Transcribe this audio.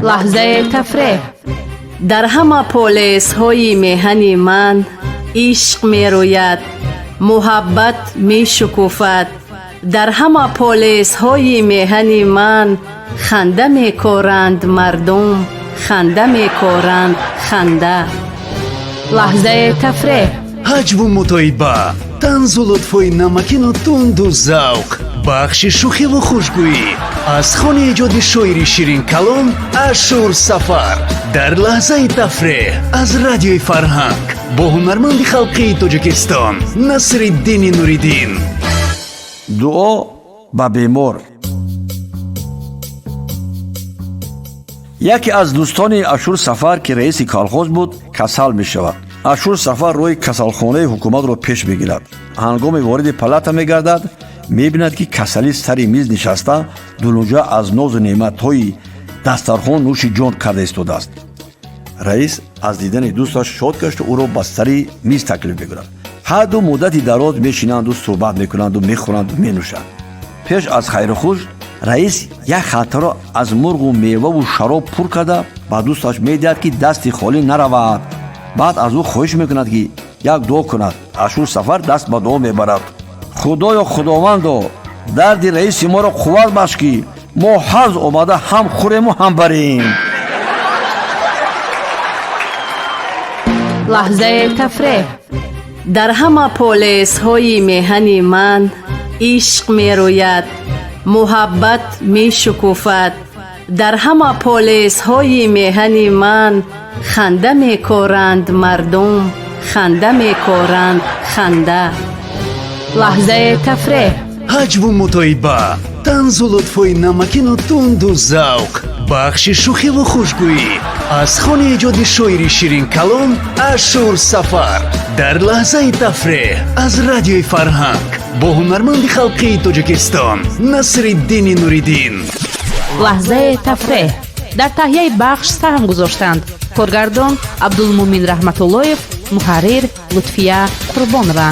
Лаҳзаи тафреҳ. Дар ҳама полесҳои меҳани ман ишқ мерӯяд, муҳаббат мешукуфад. Дар ҳама полесҳои меҳани ман ханда мекоранд мардум, ханда мекоранд, ханда. Лаҳзаи тафреҳ. Ҳаҷву мутоиба, танзу лутфҳои намакину тунду завқ, бахши шӯхиву хушгӯӣ аз хони эҷоди шоири ширинкалом Ашур Сафар дар лаҳзаи тафреҳ аз Радиои Фарҳанг бо ҳунарманди халқии Тоҷикистон Насриддини Нуриддин. Дуо ба бемор. Яке аз дӯстони Ашур Сафар, ки раиси колхоз буд, касал мешавад. Ашур Сафар роҳи касалхонаи ҳукуматро пеш мегирад. Ҳангоми вориди палата мегардад, мебинад, ки касалӣ сари миз нишаста, дулуҷа аз нозу неъматҳои дастархон нӯши ҷон карда истодааст. Раис аз дидани дӯсташ шод гашту ӯро ба сари миз таклиф мекунад. Ҳарду муддати дароз мешинанду суҳбат мекунанду мехӯранду менӯшанд. Пеш аз хайрухуш раис як халтаро аз мурғу меваву шароб пур карда ба дӯсташ медиҳад, ки дасти холӣ наравад. Баъд аз ӯ хоҳиш мекунад, ки як дуо кунад. Ашур Сафар даст ба дуо мебарад: «Худоё, Худовандо, дарди раиси моро қувват бахш, ки мо ҳарз омада ҳам хӯрему ҳам барем». Лаҳзаи тафреҳ. Дар ҳама полесҳои меҳани ман ишқ мерӯяд, муҳаббат мешукуфад. Дар ҳама полесҳои меҳани ман ханда мекоранд мардум, ханда мекоранд, ханда. Лаҳзаи тафреҳ. Ҳаҷву мутоиба, танзу лутфҳои намакину тунду завқ, бахши шӯхиву хушгӯӣ аз хони эҷоди шоири ширинкалом Ашур Сафар дар лаҳзаи тафреҳ аз Радиои Фарҳанг бо ҳунарманди халқии Тоҷикистон Насриддини Нуриддин. Лаҳзаи тафреҳ. Дар таҳияи бахш саҳм гузоштанд: коргардон Абдулмумин Раҳматуллоев, муҳаррир Лутфия Қурбонова.